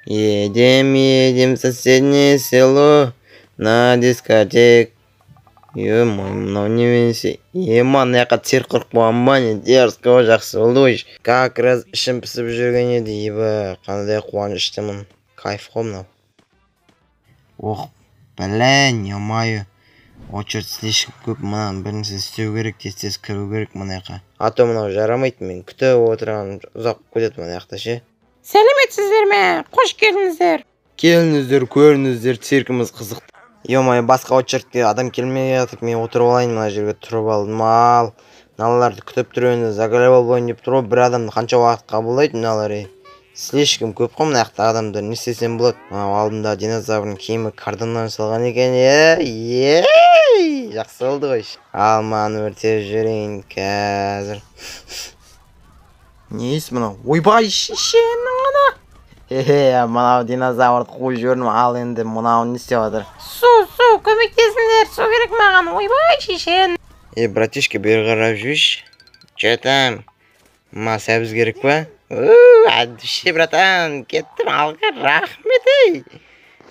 Едем, едем в соседнее село на дискотек. Е-мое, мынау неменесе? Ема, мына жаққа цирк құрып қойған ба не? Дерзко, жақсы болды ғой. Как раз ішім пісіп жүрген еді, ебі, қандай қуаныштымын. Кайф қой мынау. Ох, блин, ё-моё. Очередь слишком көп, мынаны бірінші істеу керек, тез-тез кіру керек мына жаққа. А то мынау жарамайды, мен күтіп отырған ұзақ кетеді мына жақта ше. Сәлеметсіздер ме? Қош келдіңіздер. Келіңіздер, көріңіздер, циркіміз қызық. Ё-моё, басқа очередьке адам келмей жатып, мен отырып алайын, мына жерге тұрып алдым. Ал, мыналарды күтіп тұр енді, заголовок болайын деп тұр ғой, бір адамды қанша уақыт қабылдайды мыналар, ей. Слишком көп қой мына жақта адамдар, не істесем болады? Мынау алдында динозаврдың киімі картоннан жасалған екен, е, жақсы болды ғой. Ал, мынаны өртеп жіберейін қазір. Не иіс мынау? Ойбай, шешенің ана! Хе-хе, мынау динозаврды қуып жібердім, ал енді мынау не істеп жатыр? Су, су, көмектесіңдер, су керек маған, ойбай, шешен. Е, братишка, бері қарап жүрші. Че там? Ма, сәбіз керек па? Әдіше, братан, кеттім, алға, рахмет, ей.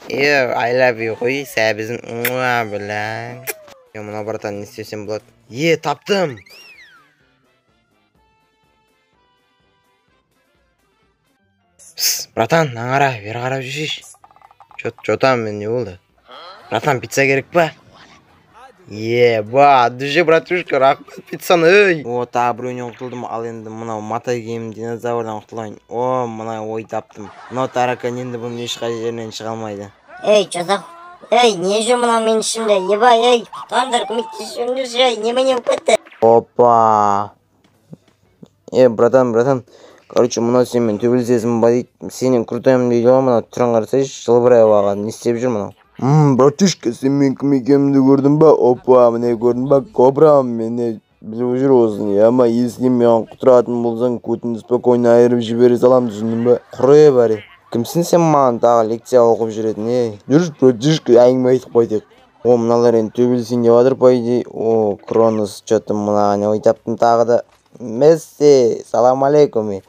Е, I love you ғой, сәбізім, муа, бля. Е, мынау братан, не істесем болады? Е, таптым. Пс, братан, мына қара, бері қарап жүрші. Чё там, не болды? Братан, пицца керек па? Еба, дүже, братушка, рахмет пиццаны, ей. О, тағы біреуінен құтылдым, ал енді мынау мата киім динозаврдан құтылайын. О, мына ой таптым. Мынау таракан енді бұның ешқай жерінен шыға алмайды. Ей, чё за? Ей, не жүр мынау менің ішімде? Еба, ей, құтқарыңдар, көмектесіңдерші, ей, немене болып кетті? Опа. Е, братан, братан. Короче, мынау сенімен төбелесесің ба дейді, сенен крутоймын дейді ғой, мынау түрін қарасайшы, жылбырай алған, не істеп жүр мынау? Братишка, сен менің кім екенімді көрдің ба? Опа, міне көрдің ба? Кобра, мені біліп жүр осыны, ама если маған құтыратын болсаң, көтіңді спокойно айырып жібере саламын, түсіндің ба? Құры бәрі. Кімсің сен маған тағы лекция оқып жүретін, ей? Жүрші, братишка, әңгіме айтып қой тек. О, мыналар енді төбелесейін деп жатыр, по идее. О, Кронос, чё-то мынаған не ой таптым тағы да. Месси, салам алейкум.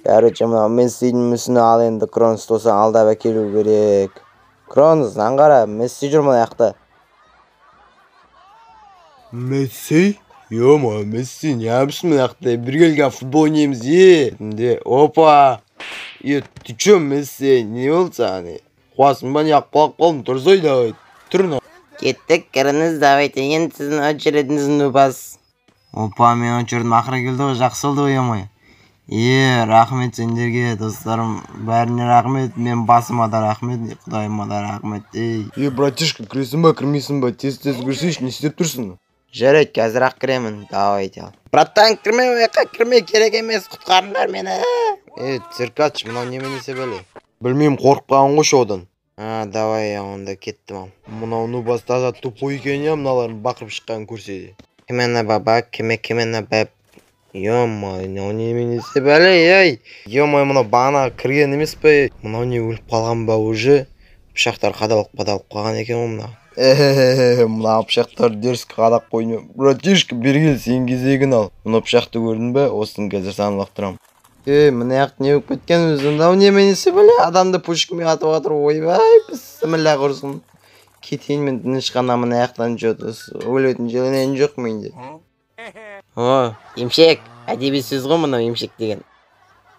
Короче, мынау Мессидің мүсіні, ал енді Кронос болса алдап әкелу керек. Кронос, мынаны қара, Месси жүр мына жақта. Месси? Ё-моё, Месси, не әбісің мына жақта? Бір келген футбол ойнаймыз, е. Де, опа. Е, ты чё, Месси, не болды саған, е? Қуасың ба, не құлап қалдым, тұрсай давай. Тұр мынау. Кеттік, кіріңіз, давайте, енді сіздің очередіңіз, нубас. Опа, мен очередім ақыры келді ғой, жақсы болды ғой, ё-моё. Е, рахмет сендерге, достарым, бәріне рахмет, мен басыма да рахмет, құдайыма да рахмет, ей. Е, братишка, кіресің ба, кірмейсің ба, тез-тез кірсейші, не істеп тұрсың? Жарайды, қазір-ақ кіремін, давайте ал. Братан, кірме, ояққа кірме, керек емес, құтқарыңдар мені. Е, циркач, мынау неменесе бәле? Білмеймін, қорқып қалған ғой шоудан. А, давай, онда кеттім ал. Мынау нубас таза тупой екен, иә, мыналардың бақырып шыққанын көрсе де. Кімені баба, кіме кімені бәп. Ё-моё, мынау неменесе бәле, ей. Ё-моё, мынау бағана кірген емес пе? Мынау не өліп қалған ба уже? Пышақтар қадалып қалған екен ғой мына. Мына пышақтар дерзко қадап қойды. Братишка, бері кел, сен кезегін ал. Мына пышақты көрдің бе? Осыны қазір саған лақтырамын. Ей, мына жақта не болып кеткен өзі? Мынау неменесе бәле? Адамды пушкамен атып жатыр. Ойбай, бісміллә құрсын. Кетейін мен тыныш қана мына жақтан, чё-то өлетін желенен жоқ менде. О, емшек, әдеби сөз ғой мынау емшек деген.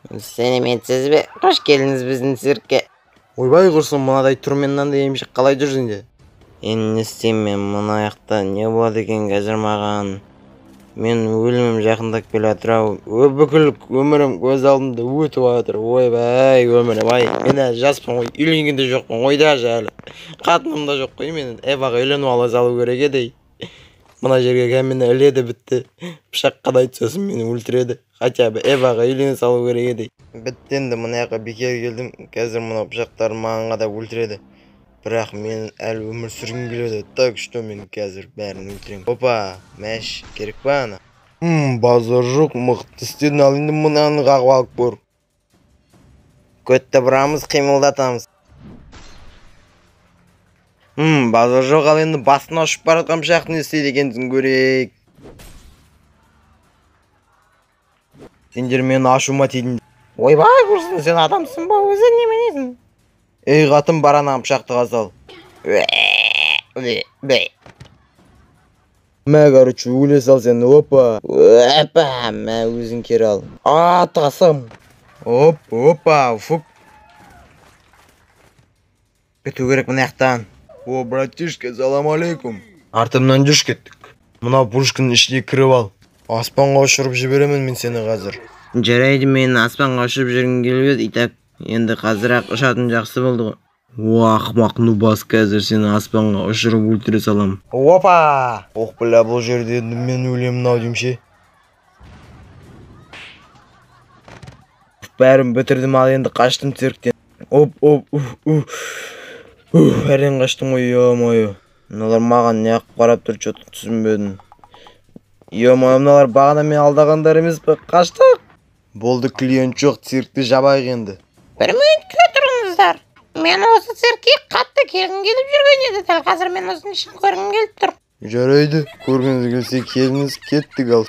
Сәлеметсіз бе? Қош келдіңіз біздің циркке. Ойбай құрсын, мынадай түрмен мынандай емшек қалай жүр сенде? Енді не істеймін мен мына жақта, не болады екен қазір маған? Мен өлімім жақындап келе жатыр ау. Бүкіл өмірім көз алдымда өтіп жатыр. Ойбай, өмірім ай. Мен әлі жаспын ғой, үйленген де жоқпын ғой даже әлі. Қатыным да жоқ қой, мен Эваға үйленіп ала салу керек еді. Мына жерге кәмені іледі бітті. Пышақ қадайды, сосын мені өлтіреді. Хотя бы Эваға үйлене салу керек еді. Бітті енді, мына жаққа бекер келдім. Қазір мынау пышақтар маған қадап өлтіреді. Бірақ мен әлі өмір сүргім келеді. Так что мен қазір бәрін өлтіремін. Опа, мәш, керек па ана? Базар жоқ, мықты істедің, ал енді мынаны қағып алып көр. Көтті бұрамыз, қимылдатамыз. Базар жоқ, ал енді басына ұшып бара жатқан пышақты не істейді екенсің көрейік. Сендер мені ашуыма тидің. Ойбай, құрсын, сен адамсың ба, өзі неменесің? Ей, қатын, бар анаған пышақты сал. Мә, короче, өле сал сен, опа. Опа, мә, өзің кері ал. А, тасым. Оп, опа, фук. Кету керек мына жақтан. О, братишка, салам алейкум. Артымнан жүрш, кеттік. Мына пушканың ішіне кіріп ал. Аспанға ұшырып жіберемін мен сені қазір. Жарайды, мен аспанға ұшып жүргім келіп еді, итак. Енді қазір-ақ ұшатын жақсы болды ғой. О, ақымақ нубас, қазір сені аспанға ұшырып өлтіре салам. Опа! Ох, бля, бұл жерде енді мен өлемін ау деймін ше. Бәрін бітірдім, ал енді қаштым цирктен. Оп, оп, ух, ух. Ух, әрең қаштым ғой, ё-моё. Мыналар маған неғып қарап тұр, чё-то түсінбедім. Ё-моё, мыналар бағана мен алдағандар емес пе? Қаштық. Болды, клиент жоқ, циркті жабайық енді. Бір минутке тұрыңыздар. Мен осы циркке қатты келгім келіп жүрген еді. Дәл қазір мен осының ішін көргім келіп тұр. Жарайды, көргіңіз келсе келіңіз, кеттік ал.